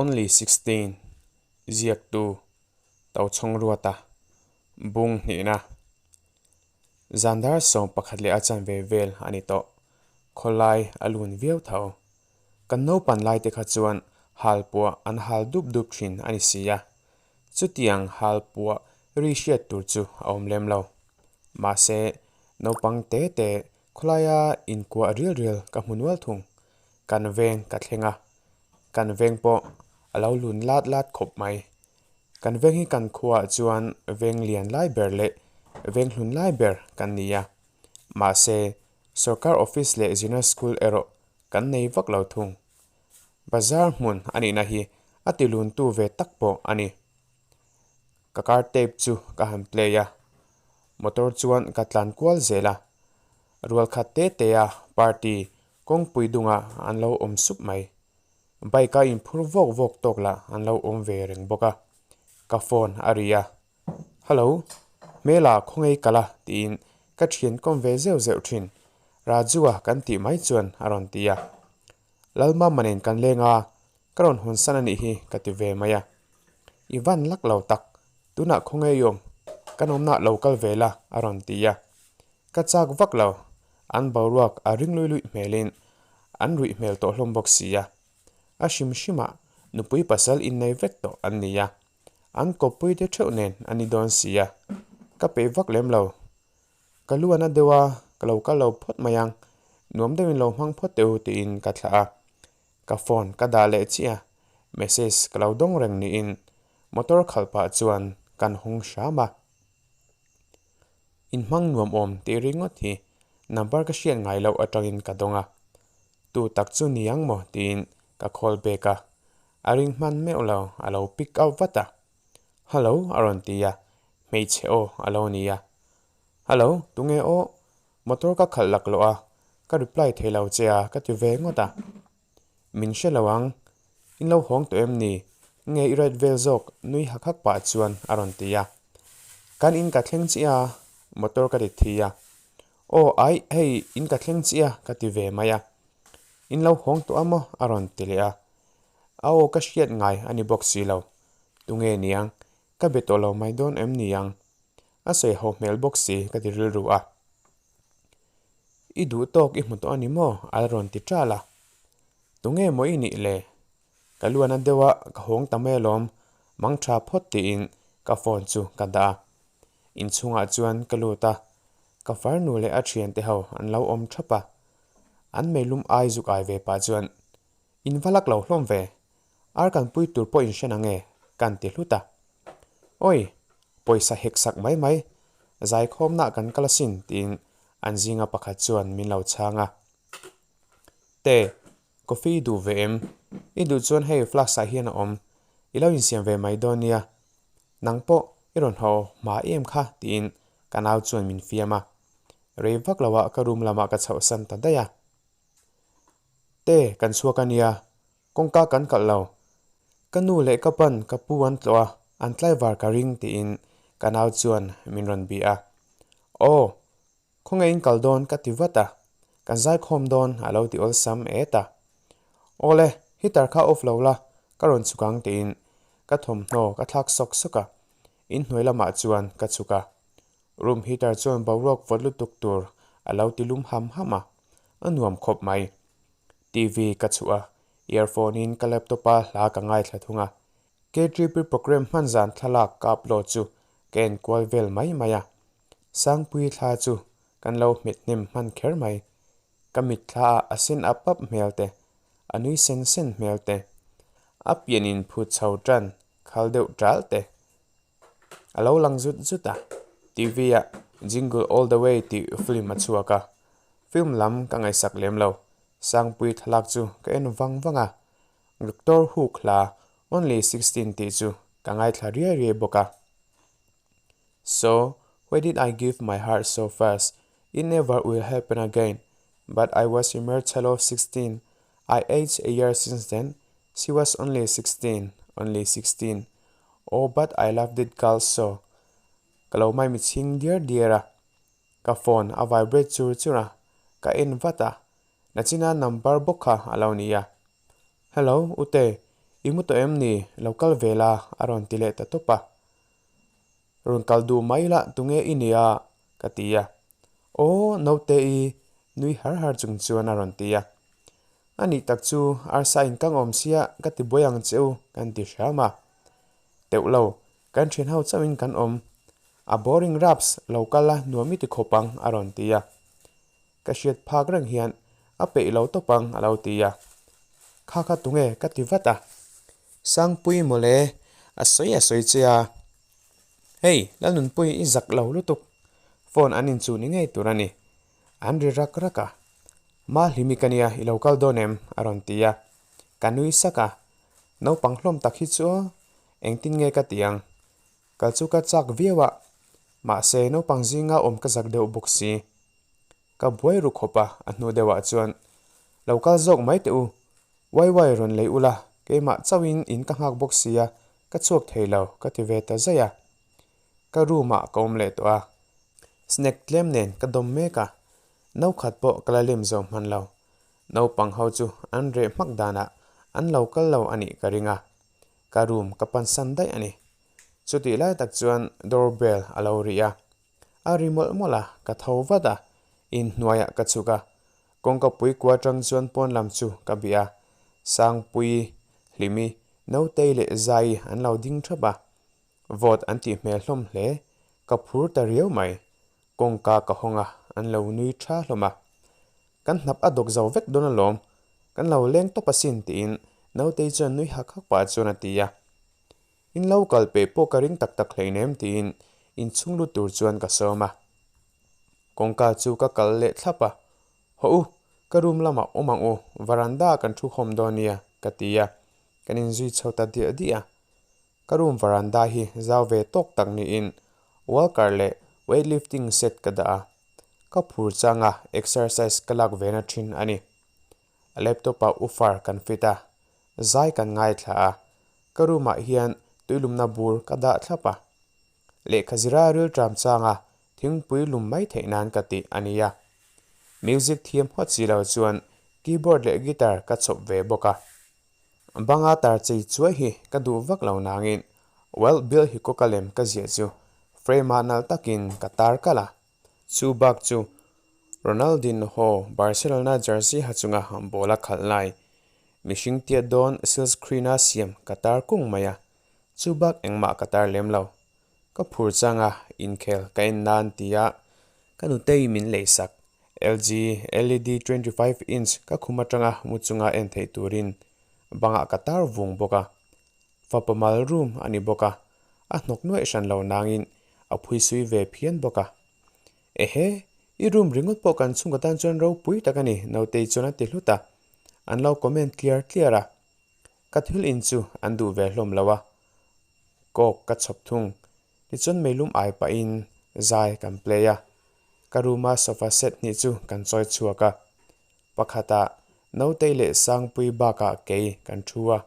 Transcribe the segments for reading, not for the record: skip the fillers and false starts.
Only 16, Ziaktu, Tochhawng Ruata, Bung hnihna. Zan dar 11 leh a chanve vel a ni tawh. Khawlai a lun viau tho. Kan naupan lai te kha chuan halpuah an hal dup dup thin a ni si a. Chutiang halpuah ri hriat tur chu a awm lem lo. Mahse, naupang te te khawlaia inkuah rial rial ka hmu nual thung. Kan veng ka thleng a, kan veng pawh a lo lun lat lat khawp mai. Kan veng hi kan khuaah chuan veng lian lai ber leh veng hlun lai ber kan ni a. Mahse, sorkar office leh junior school erawh kan nei vak lo thung. Bazar hmun a nihna hi a ti luntu ve tak pawh a ni. Ka car tape chu ka han play a, motor chuan ka tlan kual zel a. Rual khat te te a party kawngpui dungah an lo awm sup mai. Bike a inphur vawk vawk tawk lah an lo awm ve reng bawk a. Ka phone a ri a, Hello, hmela khawngei kal a tiin ka thian kawm ve zeuh zeuh thin. Raju-a kan tih mai chuan a rawn ti a. Lalmama nen kan leng a, ka rawn hawn san a nih hi ka ti ve mai a. I van lak lo tak, tunah khawngei awm, kan awmna lo kal ve la a rawn ti a. Ka chak vak lo, an boruak a ring lui luih hmelin an ruih hmel tawh hlawm bawk si a. A hrim hrimah nupui pasal innei vek tawh an ni a, an kawppui te theuh nen a ni dawn si a, ka peih vak lem lo. Ka lu a na deuh a, ka lo kal lo phawt mai ang, nuam deuhin lo hmang phawt teh u tiin ka thlah a. Ka phone ka dah leh chiah a, message ka lo dawng reng niin motor khalh pah chuan kan hawng hram a. Inhmang nuam awm tih ringawt hi number ka hriat ngai loh atangin ka dawng a, tu tak chu ni ang maw tiin ka call back a, a ring hman meuh lo a lo pick up vat a. Hello a rawn ti a, hmeichhe aw a lo ni a. Hello tunge aw, motor ka khalh lak loh a, ka reply thei lo che a ka ti ve ngawt a. Min hre lo ang, in lo hawng tawh em ni? Nge i right vel zawk nui hak hak pah chuan a rawn ti a. Kan in ka thleng chiah a, motor ka ti thi a. Aw aih hei in ka thleng chiah a ka ti ve mai a. In lo hawng tawh a maw a rawn ti leh a. A aw ka hriat ngai a ni bawk si lo. Tunge niang, ka be tawh lo mai dawn em ni ang? A sawi ho hmel bawk si ka ti rilru a. I duh tawk i hmu tawh a ni maw? A la rawn ti ṭal a. Tunge maw i nih le? Ka luan a deuh a, ka hawng ta mai alawm, mang ṭha phawt tiin ka phone chu ka dah a. Inchhungah chuan ka lut a, ka farnu leh a ṭhiante ho an lo awm ṭhap a. An meilum ai zuk ai ve pah chuan, In va lak lo hlawm ve, ar kan pui tur pawh in hre na nge? Kan ti hlut a. Awi! Pawisa hek sak mai mai, zaikhawmna kan kal asin tiin an zinga pakhat chuan min lo chhang a. Te, coffee i duh ve em? I duh chuan hei flask ah hian a awm, i lo insiam ve mai dawn nia. Nang pawh i rawn haw hma em kha tiin ka nau chuan min fiam a. Rei vak loah ka room lamah ka chhohsan ta daih a. Te, kan chhuak a nia, Kawngka kan kalh lo. Ka nu leh ka pan ka pu an tlawh a, an tlaivar ka ring tiin ka nau chuan min rawn bih a. Aw, khawngaih in kal dawn ka ti vat a, kan zaikhawm dawn a lo ti awlsam et a. Awle, heater kha off lo la, ka rawn chhuk ang tiin ka thawmhnaw ka thlak sawk sawk a, inhnuai lamah chuan ka chhuk a. Room heater chuan boruak vawt lutuk tur a lo ti lum ham ham a, a nuam khawp mai. TV ka chhuah a, earphone in ka laptop a hla ka ngaithla thung a. KTP program hman zan thlalak ka upload chu ka en kual vel mai mai a. Sangpui thla chu kan lo hmet hnem hman kher mai. Ka mitthla ah a sen ap ap hmel te, a nui sen sen hmel te, a pian in phut chho tan khal deuh ṭal te a lo lang zut zut a. TV ah Jingle All The Way tih film a chhuak a, film lam ka ngaihsak lem lo. Sangpui thlalak chu ka en vang vang a, Doctor Who hla Only 16 tih chu ka ngaithla riai riai bawk a. So, why did I give my heart so fast? It never will happen again. But I was a mere child of 16. I aged a year since then. She was only 16, only 16. Oh, but I love that girl so. Ka lo mai mi chhing diar diar a. Ka phone a vibrate chur chur a. Ka en vat a. Nachina number bawk kha a lo ni a. Hello, Ute. I mu tawh em ni? Lo kal ve la, a rawn ti leh ta tawp a. Rawn kal duh mai la, tunge i nia? ka ti a. Aw, naute i nui har har chung chuan a rawn ti a. A nih tak chu arsa in ka ngawm sia ka ti buai ang che u kan ti hram a. Teuh lo, kan thian ho chauhin kan awm. A boring raps lo kal a nuam i ti khawp ang a rawn ti a. Ka hriat phak reng hian a peih lo tawp ang a lo ti a. Kha kha tunge ka ti vat a. Sangpui mawle, a sawi a sawi che a. Hei, Lalnunpui i zak lo lutuk. Phone an inchuh ni ngei tur a ni. An ri rak rak a. Mahlimi ka nia, i lo kal dawn em? a rawn ti a. Ka nui sak a. Naupang hlawm tak hi chu aw, engtin nge ka ti ang? Kal chu ka chak viau a, mahse naupang zinga awm ka zak deuh bawk si. Ka buai ru khawp a, a hnu deuhah chuan, Lo kal zawk mai teh u, wai wai rawn lei ula, keimah chauhin in ka nghak bawk sia, ka chhuak thei lo, ka ti ve ta zaih a. Ka room ah ka awm leh tawh a, snack tlem nen ka dawm mek a, no khat pawh ka la lem zo hman lo. Naupang ho chu an reh hmak danah an lo kal lo a nih ka ring a, ka room ka pansan daih a ni. Chutih lai tak chuan door bell a lo ri a, a ri mawlh mawlh a, ka tho vat a, inhnuaiah ka chhuk a, kawngka pui kua atang chuan pawn lam chu ka bih a, Sangpui, Hlimi, Notei leh Zaii an lo ding thap a, Vawt an tih hmel hlawm hle. Ka phur ta riau mai. Kawngka ka hawng a, an lo nui tha hlawm a. Kan hnap a dawk zo vek dawn alawm. Kan lo leng tawp asin tiin Nautei chuan nui hak hak pah chuan a ti a. In lo kal peh pawh ka ring tak tak hleinem tiin inchhung lut tur chuan ka sawm a. Kawngka chu ka kal leh thlap a. Hawh u, ka room lamah awm ang u, varanda ah kan thu khawm dawn nia ka ti a. Kan inzui chho ta diah diah a. Ka room varanda hi zau ve tawk tak niin walker leh weightlifting set ka dah a, ka phur changa exercise ka lak ve na thin a ni. Laptop ah woofer kan fit a, zai kan ngaithla a, ka room ah hian tuilumna bur ka dah thlap a. Lehkha zira rilṭam changa thingpui lum mai theih nan ka tih a nia. Music thiam hawt si lo chuan keyboard leh guitar ka chhawp ve bawk a. Banga tar chei chuai hi ka duh vak lo nangin Wild Bill Hickok-a lem ka ziah chu frame-ah nalh takin ka tar kalh a. Chu bak chu Ronaldinho Barcelona jersey ha chunga ball a khalh lai mihring tiat dawn silscreen-a siam ka tar kung mai a, chu bak engmah ka tar lem lo. Ka phur changa inkhel ka en nan tia ka nutei min leisak. LG LED 25 inch ka khum atanga mu chunga en theih turin bangah ka tar vung bawk a. Fapa mal room a ni bawk a, a hnawk nuaih hran lo nangin a phuisui ve phian bawk a. Ehe, i room ringawt pawh kan chhungkaw tan chuan ropui tak a ni, Notei chuan a ti hlut a. An lo comment tliar tliar a. Ka thil in chu an duh ve hlawm lo a, kawk ka chhawp thung. Tichuan meilum ai pahin zai kan play a, ka room a sofa set hnih chu kan chawi chhuak a. Pakhatah Notei leh Sangpui bakah kei kan thu a,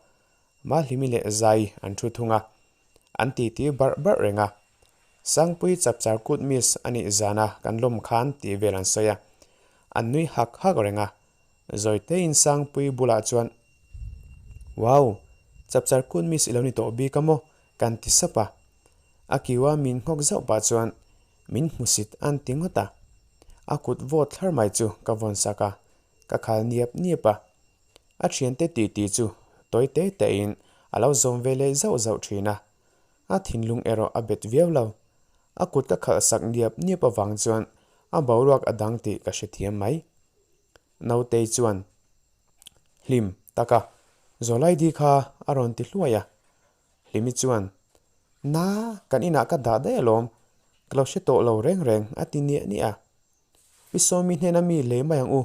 Mahlimi leh Zai an thu thung a, an titi barh barh reng a. Sangpui chapchar kut miss a nih zana kan lawm khan tih vel an sawi a, an nui hak hak reng a. Zawitein Sangpui bulah chuan, Wow! Chapchar kut miss i lo ni tawh bik a maw? kan ti sap a. A kiua min nghawk zauh pah chuan min hmusit an ti ngawt a. A kut vawt thlar mai chu ka vawn sak a, ka khal niap niap a. A thiante titi chu tawi te tein a lo zawm ve leh zauh zauh thin a. A thinlung erawh a bet viau lo. A kut ka khalh sak niap niap avang chuan a boruak a dang tih ka hrethiam mai. Nautei chuan hlim taka Zawlaidi kha a rawn ti hluai a. Hlimi chuan, Na, kan inah ka dah daih alawm, ka lo hre tawh lo reng reng a ti niah niah a. Pi Sawmi hnena mi lei mai ang u,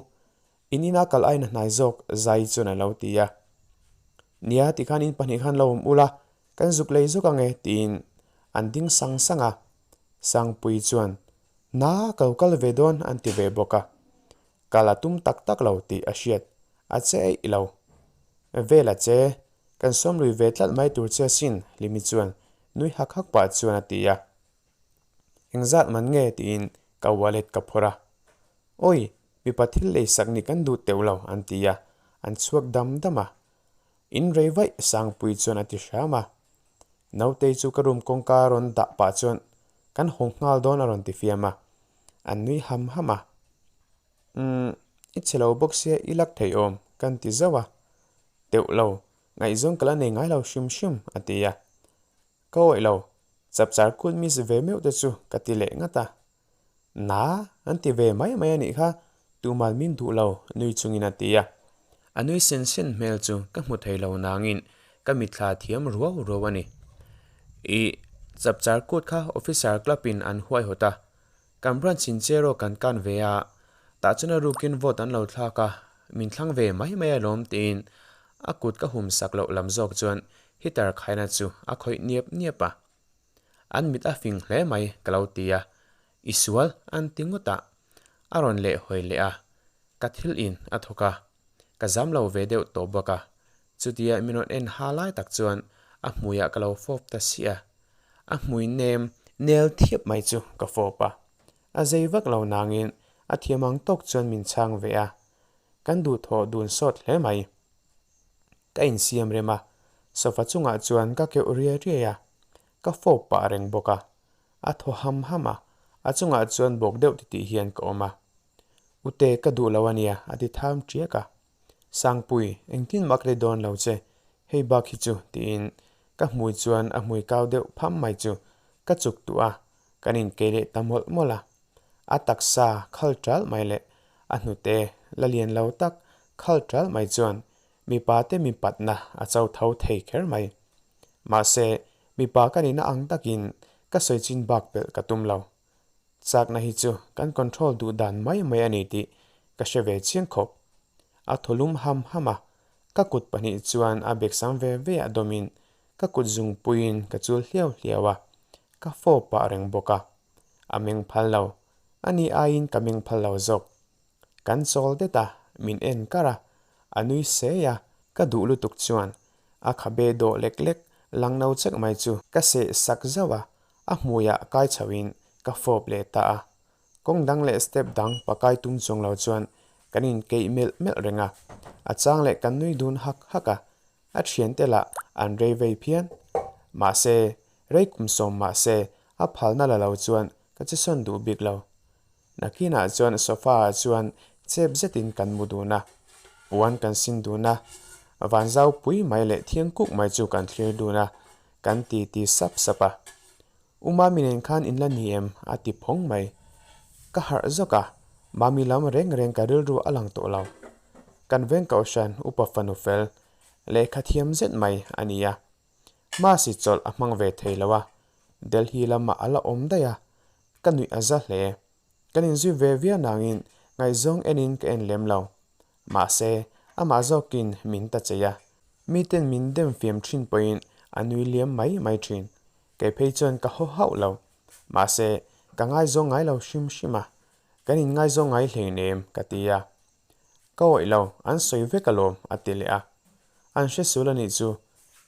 in ina kal aina hnai zawk Zai chuan a lo ti a. Nia tikhan in pahnih khan lo awm ula, kan zuk lei zawk ang e tiin an ding sang sang a. Sangpui chuan, Na, ka lo kal ve dawn an ti ve bawk a. Kal a tum tak tak lo tih a hriat a che eih lo. Vel a che, kan sawmlui ve tlat mai tur che asin Hlimi chuan nui hak hak pah chuan a ti a. Engzat man nge tiin ka wallet ka phawrh a. Awi, mipa thil leisak nih kan duh teuh lo an ti a, an chhuak dam dam a. In rei vaih Sangpui chuan a ti hram a. Nautei chu ka room kawngka rawn dah pah chuan kan haw nghal dawn a rawn ti fiam a. An nui ham ham a. Umm, i chhe lo bawk sia i lak thei awm kan ti zauh a. Teuh lo, ngaihzawng ka la nei ngai lo hrim hrim a ti a. Ka awih lo, chapchar kut miss ve meuh te chu ka ti leh ngat a. Na, an ti ve mai mai a nih kha, tuman min duh lo nui chungin a ti a. A nui sen sen hmel chu ka hmu thei lo nangin ka mitthla thiam ruau ruau a ni. Ih, chapchar kut kha officer club in an huaihawt a, kan branch in chair aw kan kan ve a, tah chuan a rukin vote an lo thlak a, min thlang ve mai mai alawm tiin a kut ka hum sak loh lam zawk chuan heater khaina chu a khawih niap niap a. An mit a fing hle mai ka lo ti a, i sual an ti ngawt a, a rawn leh hawi leh a, ka thil in a thawk a, ka zam lo ve deuh tawh bawk a, chutia min rawn en ha lai tak chuan a hmuiah ka lo fawp ta siah a, a hmui nem nel thiap mai chu ka fawp a, a zei vak lo nangin a thiam ang tawk chuan min chhang ve a, kan duhthawh dun sawt hle mai. Ka insiam rem a, sofa chungah chuan ka keuh riai riai a, ka fawp pah reng bawk a, a thaw ham ham a, a chungah chuan bawk deuh titih hian ka awm a. Ute ka duh lo ania a ti tham tiak a. Sangpui, engtin mah ka ti dawn lo che, hei bak hi chu tiin ka hmui chuan a hmui kau deuh pham mai chu ka chuk tuah a, kan inkei leh ta mawlh mawlh a. A taksa khal ṭalh mai leh a hnute la lian lo tak khal ṭalh mai chuan mipa te mipatna a cho tho thei kher mai. Mahse, mipa ka nihna ang takin ka sawi chin bak pelh ka tum lo. Chakna hi chu kan control duh dan mai mai a ni tih ka hre ve chiang khawp. A thaw lum ham ham a, ka kut pahnih chuan a beksam ve ve a dawmin ka kut zungpuiin ka chul hliau hliau a, ka fawp pah reng bawk a. A meng phal lo. Ani aiin ka meng phal lo zawk. Kan chawl det a, min en kar a, a nui sei a, ka duh lutuk chuan a khabe dawh lek lek lang no chek mai chu ka seh sak zauh a, a hmuiah kai chhoin ka fawp leh ta a. Kawng dang leh step dang pakai tum chuang lo chuan kan inkeih melh melh reng a, a chang leh kan nui dun hak hak a, A thiante lah an rei vei phian. Mahse, rei kum sawm mahse a phalna la lo chuan ka che sawn duh bik lo. Nakinah chuan sofa ah chuan chep zetin kan mu dun a, puan kan sin dun a, vanzau pui mai leh thiang kuk mai chu kan thlir dun a, kan ti ti sap sap a. U Mami nen khan in la ni em? a ti phawng mai. Ka harh zawk a, Mami lam reng reng ka rilru a lang tawh lo. Kan veng kohhran upa fanu fel, lehkha thiam zet mai a ni a. Masi chawlh a hmang ve thei lo a, Delhi lamah a la awm daih a, ka nuih a za hle. Kan inzui ve viau nangin ngaihzawng enin ka en lem lo. Mahse, amah zawkin min ta chei a. Miten min dem fiam thin pawhin a nui liam mai mai thin. Kei phei chuan ka haw hauh lo. Mahse, ka ngaizawng ngai lo hrim hrim a. Kan inngaizawng ngai hleinem, ka ti a. Ka awih lo, an sawi vek alawm, a ti leh a. An hre sul a nih chu,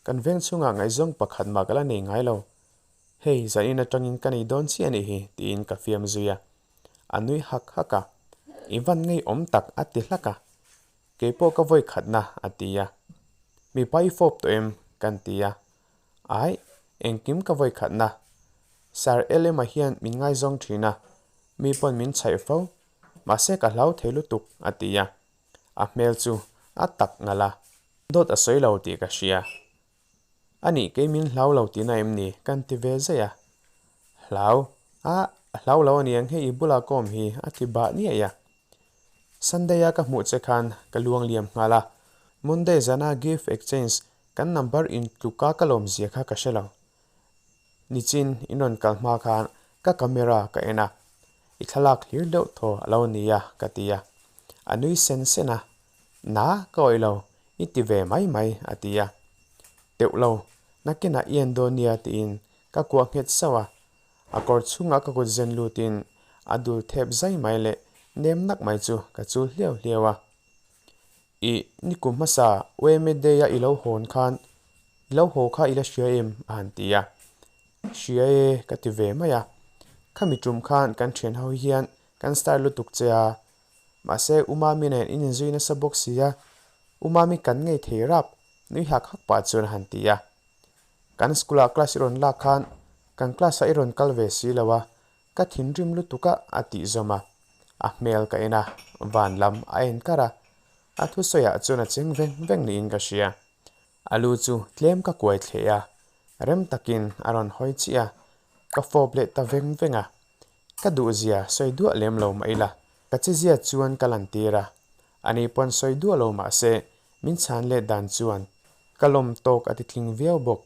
kan veng chhungah ngaihzawng pakhat mah ka la nei ngai lo. Hei, zanin atangin ka nei dawn chiah a nih hi, tiin ka fiam zui a. A nui hak hak a. I van ngeiawm tak, a ti hlak a. Kei pawh ka vawi khatna, a ti a. Mipa i fawp tawh em? kan ti a. Aih, engkim ka vawi khatna. Sir Elema hian min ngaizawng thin a, mi pawn min chhaih fo. Mahse ka hlau thei lutuk, a ti a. A hmel chu a tak ngalh a. Dawt a sawi lo tih ka hria. Anih kei min hlau lo tihna em ni? kan ti ve zaih a. Hlau? A, hlau lo aniang hei i bula ka awm hi, a ti bah niaih a. Sunday a ka hmuh che khan ka luang liam nghal a. Monday zana gift exchange kan number in tluka ka lawm zia kha ka hre lo. Nichin in rawn kal hma khan ka camera ka en a, i thlalak hlir deuh thaw a lo ni a ka ti a. A nui sen sen a, Na ka awih lo, i ti ve mai mai a ti a. Teuh lo, nakinah i en dawn nia tiin ka kuah nghet sauh a. A kawr chhungah ka kut zen lutin a dul thep zai mai leh nem nak mai chu ka chul hliau hliau a. Ih, nikum hmasa Weme Day-a i lo hawn khan i lo haw kha i la hria em? a han ti a. Hria e, ka ti ve mai a. Khami tum khan kan thian ho hian kan style lutuk che a. Mahse, U Mami nen in inzui nasa bawk si a, U Mami kan ngei thei rap. Nui hak hak pah chuan a han ti a. Kan school-ah class i rawn lak khan kan class-ah i rawn kal ve si lo a, ka thinrim lutuk a a tih zawm a. A hmel ka en a, van lam a en kar a. A thusawiah chuan a cheng veng veng niin ka hria. A lu chu tlem ka kuai thleh a, rem takin a rawn hawi chiah a, ka fawp leh ta veng veng a. Ka duhzia sawi duah lem lo mah ila, ka chezia chuan ka lantir a. Ani pawn sawi duah lo mah se, min chhan let dan chuan ka lawm tawk a ti tling viau bawk.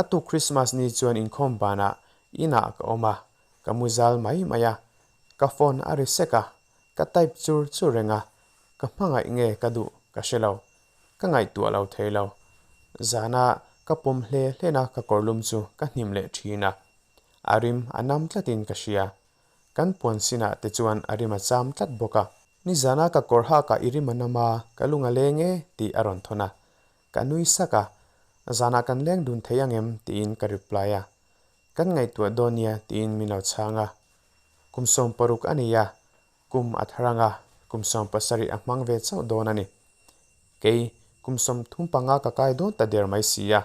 A tuk Christmas ni chuan inkhawm banah inah ka awm a, ka mu zal mai mai a. Ka phone a ri sek a, ka type chur chur reng a, ka hmangaih nge ka duh ka hre lo. Ka ngaihtuah lo thei lo. Zana ka pawm hle hlena ka kawrlum chu ka hnim leh thin a. A rim a nam tlatin ka hria. Kan puan sinah te chuan a rim a cham tlat bawk a. Nizana ka kawr hakah i rim a nam a, ka lung a leng e tih a rawn thawn a. Ka nui sak a, zanah kan leng dun thei ang em tiin ka reply a. Kan ngaihtuah dawn nia tiin min lo chhang a. Kum 60 a nei a, kum a thar ang a, kum 70 a hmang ve chauh dawn a ni. Kei, kum 35 ka kai dawn ta der mai si a.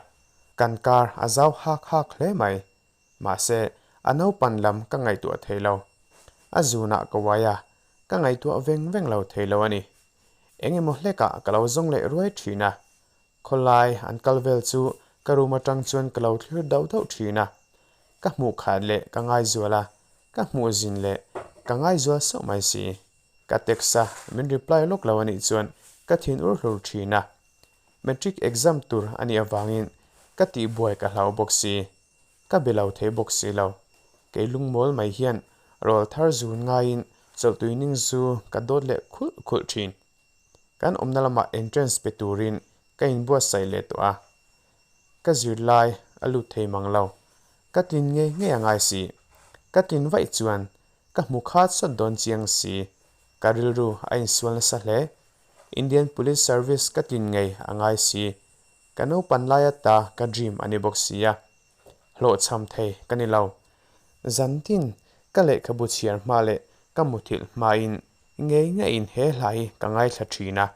Kan kar a zau hak hak hle mai. Mahse, a naupan lam ka ngaihtuah thei lo. A zunah ka uai a, ka ngaihtuah veng veng lo thei lo a ni. Eng emaw hlekah ka lo zawng leh ruai thin a. Khawlai an kal vel chu ka room atang chuan ka lo thlir dauh dauh thin a. Ka hmuh khat leh ka ngaizual a, ka hmuh zin leh ka ngaizual sauh mai si. Ka text a, min reply lawk lo a nih chuan ka thin ur hlur thin a. Matric exam tur a nih avangin ka tihbuai ka hlau bawk si. Ka be lo thei bawk si lo. Kei lungmawl mai hian rawl thar zun ngaiin chawlhtui ning zu ka dawt leh khulh khulh thin. Kan awmna lamah entrance pe turin ka inbuatsaih leh tawh a. Ka zirlai a lut thei mang lo. Ka tlin ngei ngei a ngai si. Ka tlin vaih chuan ka hmu khat sawt dawn chiang si. Ka rilru a insual nasa hle. Indian Police Service ka tlin ngei a ngai si. Ka naupan lai ata ka dream a ni bawk si a, hlawhchham thei ka ni lo. Zantin ka lehkhabu chhiar hma leh ka muthilh hmain ngei ngeiin he hla hi ka ngaithla thin a.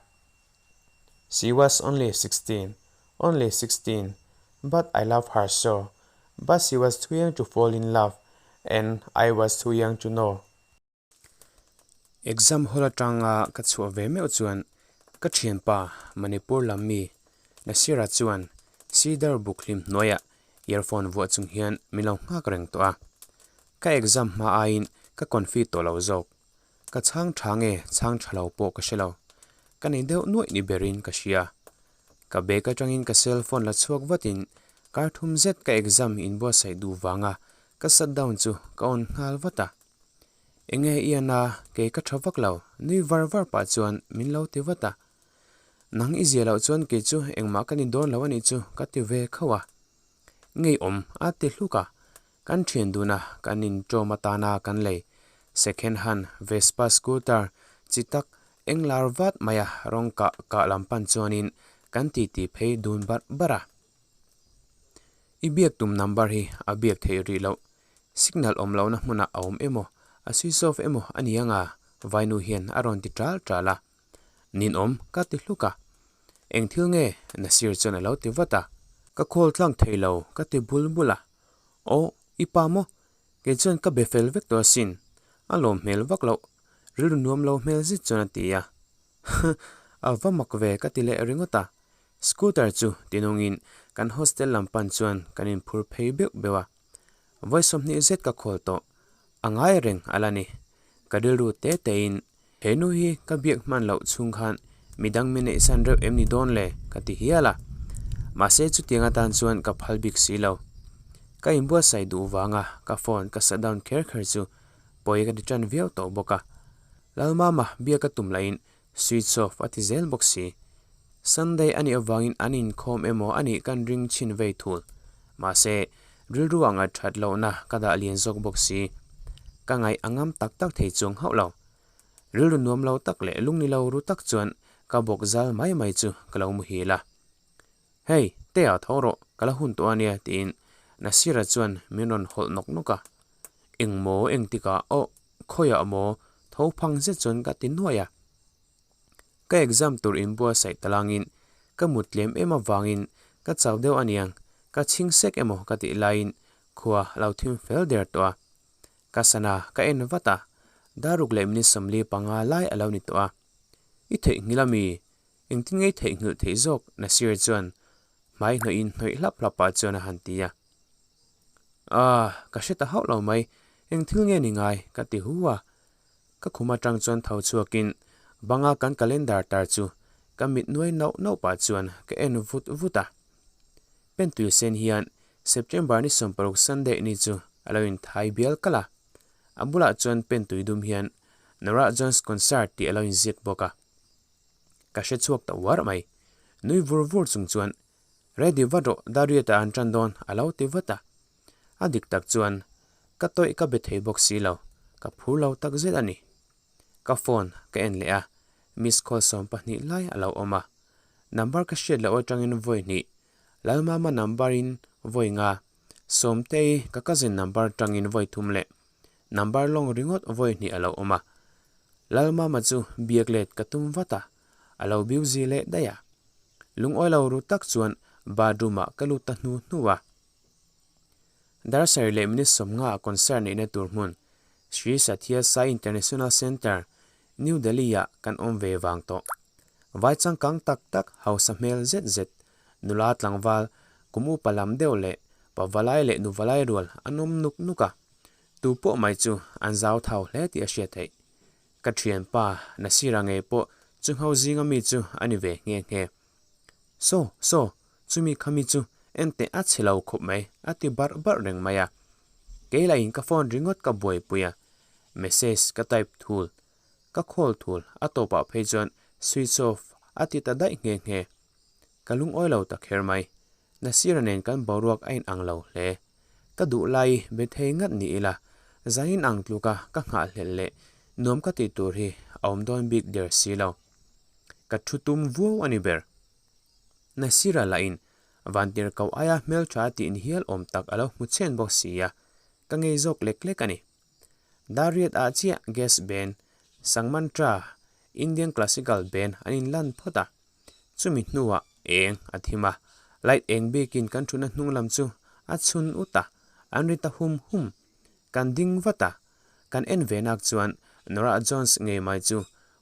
She was only 16, only 16, but I love her so, but she was too young to fall in love and I was too young to know. Exam hall atanga ka chhuah ve meuh chuan ka thianpa Manipur lam mi Nasira chuan Cedar buk hlim hnuaiah earphone vuah chung hian min lo nghak reng tawh a. Ka exam hma aiin ka confi tawh lo zawk. Ka chhang tha nge chhang tha lo pawh ka hre lo. Ka nei deuh nuaih ni berin ka hria. Ka bag atangin ka cellphone la chhuak vatin kar thum zet ka exam inbuatsaih duh vanga ka shutdown chu ka on nghal vat a. Enge i an a, kei ka tha vak lo, nui var var pah chuan min lo ti vat a. Nang i zia loh chuan kei chu engmah ka ni dawn lo a nih chu ka ti ve khauh a. Ngeiawm a ti hluk a, kan thian dun a kan inṭawm atana kan lei second hand Vespa scooter chi tak eng lar vat mai a rawng kah kah lam pan chuanin kan titi phei dun barh barh a. I biak tum number hi a biak theih rih loh Signal awm lohna hmunah a awm emaw, a switch off emaw a ni anga Vainu hian a rawn ti ṭal ṭal a. Ninawm ka ti hluk a. Eng thil nge? Nasir chuan a lo ti vat a. Ka call tlang thei lo ka ti bul bul a. Aw, i pa maw? Kei chuan ka be fel vek tawh asin. A lawm hmel vak loh. Rilru nuam lo hmel zet chuan a ti a. Huh, a va mak ve ka ti leh ringawt a. Scooter chu tinungin kan hostel lam pan chuan kan inphur phei beuh beuh a. Vawi 20 zet ka khawl tawh, a ngai reng a la ni. Ka rilru te tein, he nu hi ka biak hman loh chhung khan midang min neihsan reuh em ni dawn le ka ti hial a. Mahse chutiang atan chuan ka phal bik si lo. Ka inbuatsaih duh vanga ka phone ka shut down kher kher chu pawi ka ti tan viau tawh bawk a. Lalmama biak ka tum lahin Switch off a ti zel bawk si. Sunday a nih avangin an inkhawm emaw a nih kan ring chhin vei thul. Mahse, rilru a ngaih that lohna ka dah lian zawk bawk si. Ka ngaih a ngam tak tak thei chuang hauh lo. Rilru nuam lo tak leh lungni lo ru tak chuan ka bawk zal mai mai chu ka lo muhil a. Hei, Tea tho rawh, ka la hun tawh a nia tiin Nasira chuan min rawn hawlh nawk nawk a. Eng maw engtikah aw khawiah maw tho phang zet chuan ka ti nuaih a. Ka exam tur inbuatsaih talangin Ka mut tlem em avangin ka chau deuh aniang, ka chhing sek emaw ka tih laiin khua a lo thim fel der tawh a. Ka sana ka en vat a, daruk leh minute 45 lai a lo ni tawh a. I theihnghilh ami? Engtin nge i theihnghilh theih zawk? Nasir chuan hmai hnawih in hnawih hlap hlap pah chuan a han ti a. Aah, ka hre ta hauh lo mai, eng thil nge ni ngai? ka ti hu a. Ka khum atang chuan tho chhuakin banga kan calendar tar chu ka mit nuai nauh nauh pah chuan ka en vut vut a. Pentui sen hian September ni 60 Sunday ni chu a lo inthai bial kalh a. A bulah chuan pentui dum hian Norah Jones concert tih a lo inziak bawk a. Ka hre chhuak ta uar mai. Nui vur vur chung chuan Ready vat rawh Darieta an tan dawn a lo ti vat a. A dik tak chuan ka tawih ka be thei bawk si lo, ka phur lo tak zet a ni. Ka phone ka en leh a, miss call 12 lai a lo awm a. Number ka hriat loh atangin vawi hnih, Lalmama number in vawi nga, Sawmtei ka cousin number tangin vawi thum leh number lawng ringawt vawi hnih a lo awm a. Lalmama chu biak let ka tum vat a, a lo busy leh daih a. Lungawi lo ru tak chuan bathroom ah ka lut ta hnu hnu a. Dar sarih leh minute 50 ah concert neihna tur hmun Sri Sathya Sai International Centre, New Delhi ah kan awm ve vang tawh. Vai changkang tak tak hausa hmel zet zet, nula tlangval, kum upa lam deuh leh pavalai leh nuvalai rual an awm nuk nuk a. Tu pawh mai chu an zau thau hle tih a hriat theih. Ka thianpa Nasira ngei pawh chu ngho zinga mi chu a ni ve nghe nghe. Saw, saw, chumi khami chu en teh a chhe lo khawp mai, a ti barh barh reng mai a. Kei lahin ka phone ringawt ka buaipui a, message ka type thul, ka call thul, a tawpah phei chuan switch off a ti ta daih nghe nghe. Ka lungawi lo ta kher mai. Nasira nen kan boruak a inang lo hle. Ka duh lai be thei ngat ni ila, zanin ang tluka ka nghahhlelh leh nuam ka tih tur hi a awm dawn bik der si lo. Ka thu tum vuau a ni ber. Nasira lahin vantir ko aia hmeltha tih ni hial awm tak a lo hmu chen bawk si a, ka ngei zawk lek lek a ni. Dariat ah chiah gas band, Sangmantra, Indian Classical Band an inlan phawt a. Chumi hnuah eng a thim a, light eng bikin kan thutna hnung lam chu a chhun ut a, an ri ta hum hum. Kan ding vat a, kan en ve nak chuan Norah Jones ngei mai chu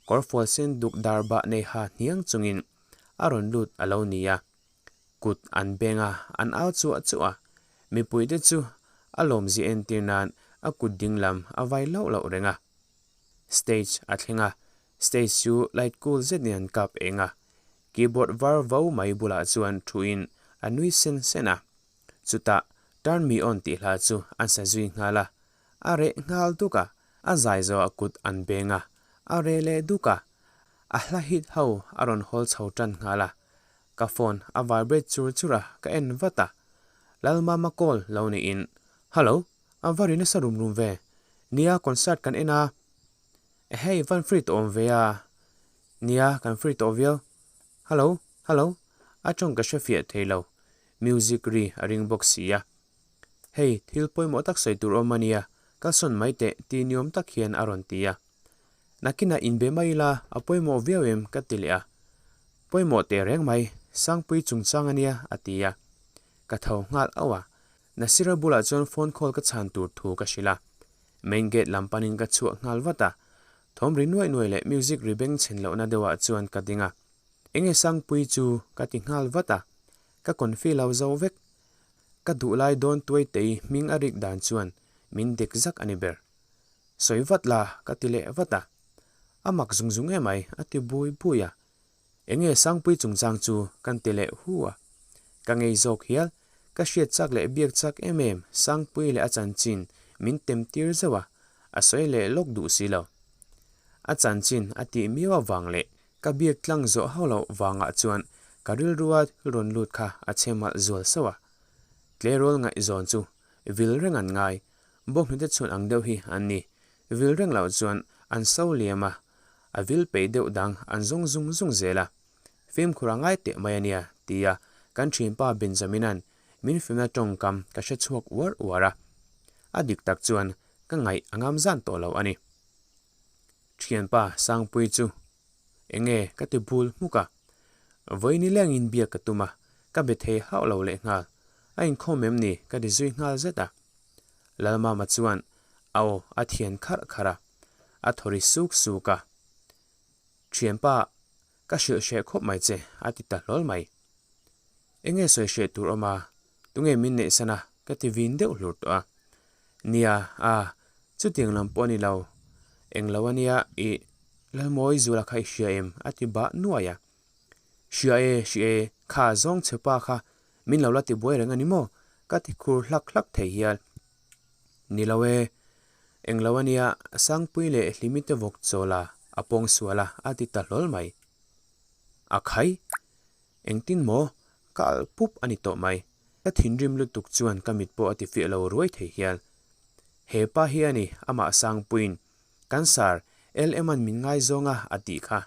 kawrfual sen duk dar bah nei ha hniang chungin a rawn lut a lo ni a. Kut an beng a, an au chuah chuah a, mipuite chu a lawmzia entir nan a kut ding lam a vai loh loh reng a. Stage a thleng a, Stage chu light cool zet in an kap eng a, keyboard var vo mai bulah chuan thuin a nui sen sen a. Chutah Turn Me On tih hla chu an sa zui nghal a, a reh nghal duk a, a zai zawh a kut an beng a, a reh leh duk a, a hla hit ho a rawn hawl chho tan nghal a. Ka phone a vibrate chur chur a, ka en vat a. Lalmama call lo niin, Hello, a va ri nasa rum rum ve. Nia concert kan en a, Ehei, van free tawh awm ve a. Nia, kan free tawh viau. Hello, hello, a tawng ka hre fiah thei lo. Music ri a ring bawk si a. Hei, thil pawimawh tak sawi tur awm a nia, kalsawn mai teh ti niawm tak hian a rawn ti a. Nakinah inbe mai ila, a pawimawh viau em ka ti leh a. Pawimawh teh reng mai, Sangpui chungchang a nia, a ti a. Ka tho nghal auh a. Nasira bulah chuan phone call ka chhan tur thu ka hrilh a. Main gate lam panin ka chhuah nghal vat a, thawm ri nuaih nuaih leh music ri beng chhen lohna deuhah chuan ka ding a. Enge Sangpui chu ka ti nghal vat a, ka confi lo zo vek. Ka duh lai dawn tuai tei hming a rik dan chuan min dek zak a ni ber. Sawi vat la ka ti leh vat a. A mak zung zung emai a ti bui bui a. Enge Sangpui chungchang chu kan ti leh hu a. Ka ngei zawk hial, ka hriat chak leh biak chak em em Sangpui leh a chanchin min tem tir zeuh a, a sawi leh lawk duh si lo. A chanchin a tih miau avang leh ka biak tlang zawh hauh loh vangah chuan ka rilrua thil rawn lut kha a chhe malh zual sauh a. Tleirawl ngaihzawn chu vil reng an ngai, bawnghnute chhun ang deuh hi an ni. Vil reng loh chuan an so liam a, a vil peih deuh dang an zawng zung zung zel a. Fimkhur a ngai teh mai a nia, tia kan thianpa Benjamin-a'n min fimna tawngkam ka hre chhuak uar uar a. A dik tak chuan ka ngaih a ngam zan tawh lo a ni. Thianpa Sangpui chu enge ka ti bul hmuk a. Vawi nilengin biak ka tum a, ka be thei hauh lo lehnghal. A inkhawm em ni? ka ti zui nghal zet a. Lalmama chuan a aw a thian kharh kharh a, a thaw ri suk suk a. Thianpa, ka hrilh hreh khawp mai che, a ti ta hlawl mai. Enge sawi hreh tur awm a, tunge min neihsan a? ka ti vin deuh hlur tawh a. Nia, a, chutiang lam pawh a ni lo. Englo a nia, ih, Lalmawi Zula kha i hria em? a ti bah nuai a. Hria e, hria e, kha zawng chhe pa kha min lo la ti buai reng a ni maw? ka ti khur hlak hlak thei hial. Ni lo e, englo a nia, Sangpui leh Hlimi te vawk chawl a, a pawng sual a, a ti ta hlawl mai. A khai! Engtin maw? Ka alh pup a ni tawh mai. Ka thinrim lutuk chuan ka mit pawh a ti fiah lo ruai thei hial. He pa hi a ni, amah Sangpuiin, Kan sar, LM-a'n min ngaizawng a, a tih kha.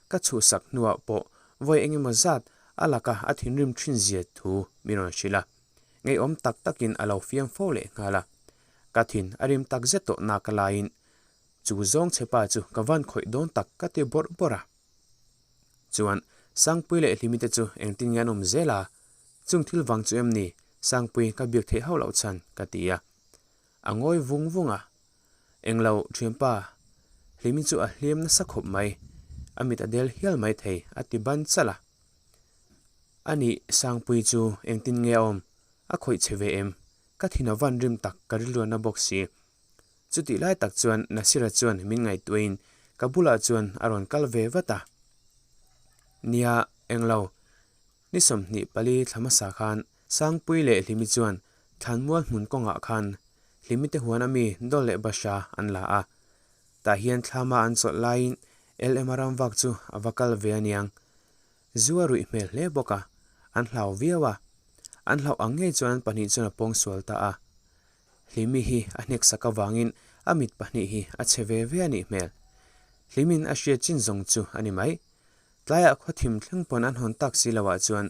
Ka chhuhsak hnuah pawh vawi eng emaw zat a laka a thinrim thin zia thu min rawn hrilh a, ngeiawm tak takin a lo fiam fo leh nghal a. Ka thin a rim tak zet tawh nak a laiin chu zawng chhe pa chu ka van khawih dawn tak ka ti bawrh bawrh a. Chuan Sangpui leh Hlimi te chu engtin nge an awm zel a, chung thil vang chu em ni Sangpui ka biak theih hauh loh chhan ka ti a. A ngawi vung vung a, Englo, thianpa, Hlimi chu a hliam nasa khawp mai, a mit a del hial mai thei, a ti ban chalh a. A nih, Sangpui chu engtin nge a awm? A khawih che ve em? Ka thin a van rim tak ka rilruan a bawk si. Chutih lai tak chuan Nasira chuan min ngaihtuahin ka bulah chuan a rawn kal ve vat a. Nia, englo, Ni 24 thla hmasa khan Sangpui leh Hlimi chuan Thlanmual hmun kawngah khan Hlimi te huan ami Dawl leh Bahra an la a. Tah hian thlama an chawlh laiin LM-a ramvak chu a va kal ve aniang. Zu a ruih hmel hle bawk a, an hlau viau a. An hlauh ang ngei chuan an pahnih chuan a pawngsual ta a. Hlimi hi a hneksak avangin a mit pahnih hi a chhe ve ve a nih hmel. Hlimin a hriat chin zawng chu a ni mai. Tlaiah khawthim thleng pawn an hawn tak si loah chuan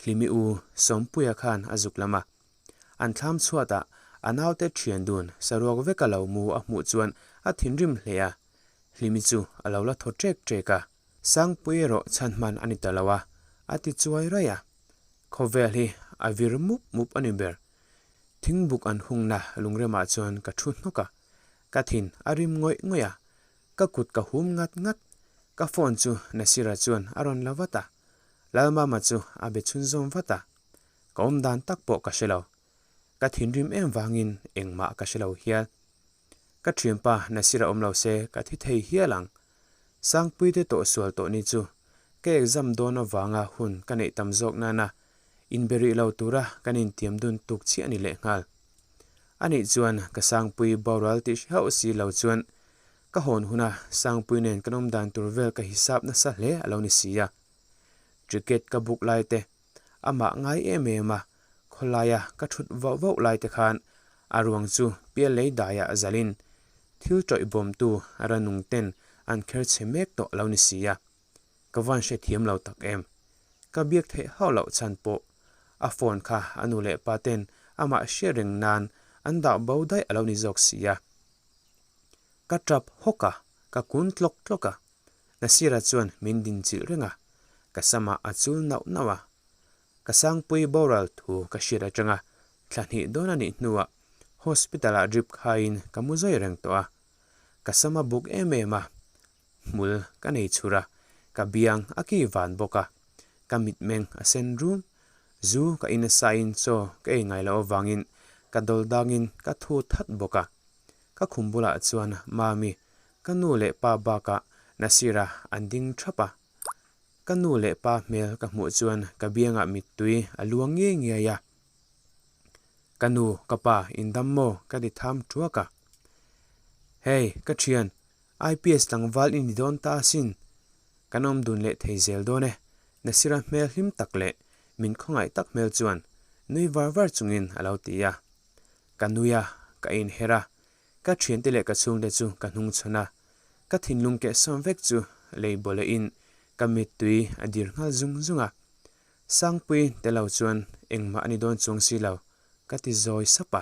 Hlimi u Sawmpuia khan a zuk lam a. An thlam chhuatah a naute thian dun saruak veka lo mu a hmuh chuan a thinrim hle a. Hlimi chu a lo la thaw ṭek ṭek a. Sangpui erawh chhan hman a ni ta lo a, a ti chuai raih a. Khawvel hi a vir mup mup a ni ber. Thingbuk an hungna lungremah chuan ka thu hnawk a. Ka thin a rim ngawih ngawih a. Ka kut ka hum ngat ngat. Ka phone chu Nasira chuan a rawn la vat a. Lalmama chu a be chhunzawm vat a. Ka awm dan tak pawh ka hre lo. Ka thinrim em vangin engmah ka hre lo hial. Ka thianpa Nasira awm lo se ka thi thei hial ang. Sangpuite tawh sual tawh ni chu ka exam dawn avanga hun ka neih tam zawk nana inbe rih lo tura kan intiam dun tuk chiah a ni lehnghal. Anih chuan ka Sangpui boral tih hre hauh si lo chuan Ka hawn huna Sangpui nen kan awm dan tur vel ka hisap nasa hle a lo ni si a. Ticket ka book lai te, amah ngai em em a, khawlaia ka thut vauh vauh lai te khan a ruang chu pial lei daiah zalin thil tawih bawmtu ranung ten an kher chhe mek tawh a lo ni si a. Ka van hrethiam lo tak em. Ka biak theih hauh loh chhan pawh a phone kha a nu leh pa ten amah hriat reng nan an dah bo daih a lo ni zawk si a. Ka tap hawk a, ka kun tlawk tlawk a. Nasira chuan min din chilh reng a, ka samah a chul nauh nauh a. Ka Sangpui boral thu ka hriat atanga thla hnih dawn a nih hnuah hospital ah drip khaiin ka mu zawi reng tawh a. Ka sam a buk em em a, hmul ka nei chhur a, ka biang a ki van bawk a, ka mitmeng a sen rum. Zu ka in asain chaw ka ei ngai loh avangin ka dawl dangin ka thu that bawk a. Ka khum bulah chuan Mami, ka nu leh pa bakah Nasira an ding thap a. Ka nu leh pa hmel ka hmuh chuan ka biangah mittui a luang ngiai ngiai a. Ka nu, ka pa, indam maw? ka ti tham thuak a. Hey, ka thian, IPS tlangval i ni dawn ta asin. Kan awm dun leh thei zel dawn e. Nasira hmel hlim tak leh min khawngaih tak hmel chuan nui var var chungin a lo ti a. Ka nui a, ka inher a, ka thiante leh ka chhungte chu ka hnungchhawn a, ka thinlung kehsawm vek chu lei bawlehin ka mittui a dir nghal zung zung a. Sangpui te lo chuan engmah a ni dawn chuang si lo, ka ti zawi sap a.